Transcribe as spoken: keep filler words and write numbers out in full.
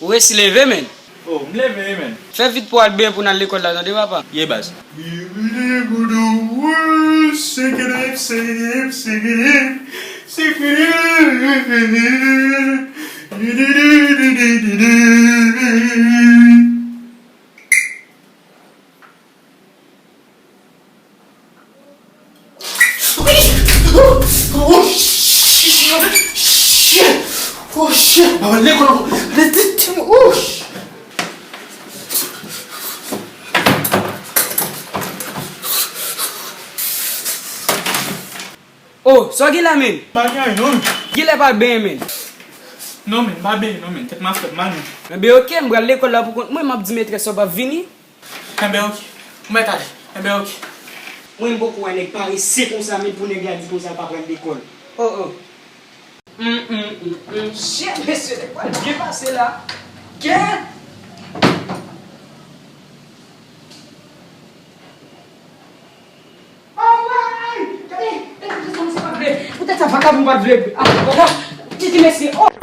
Ou resi leve, menn? Oh, m leve wi, menn. Fè vit pou w al benyen pou n al lekòl la, tande, papa? Ye, baz. Oh shit! Oh shit! Oh shit! Mwen lekòl ankò. Oh shit! Oh, sa w gen la, menn? Pa gen anyen non, menn. Genlè pa benyen, menn. Non, menn, pa benyen non, menn. Tèt m ap fè m mal, menn. Enben, oke, m pral lekòl la pou kont mwen, m ap di metrès sa w p ap vini. Enben, oke. Ou mèt ale. Enben, oke. Mwen, m poko wè nèg parese konsa, menn, pou nèg la di konsa l pa pral lekòl. Oh, oh. Hum, hum, hum, hum. Shit, mesye, nèg pral byen pase la. Kè! Anmwey! Gade, gade, poutèt sa misye pa t vle, poutèt sa vakabon pa t vle. Ah, vwala. Titi mesye, oh!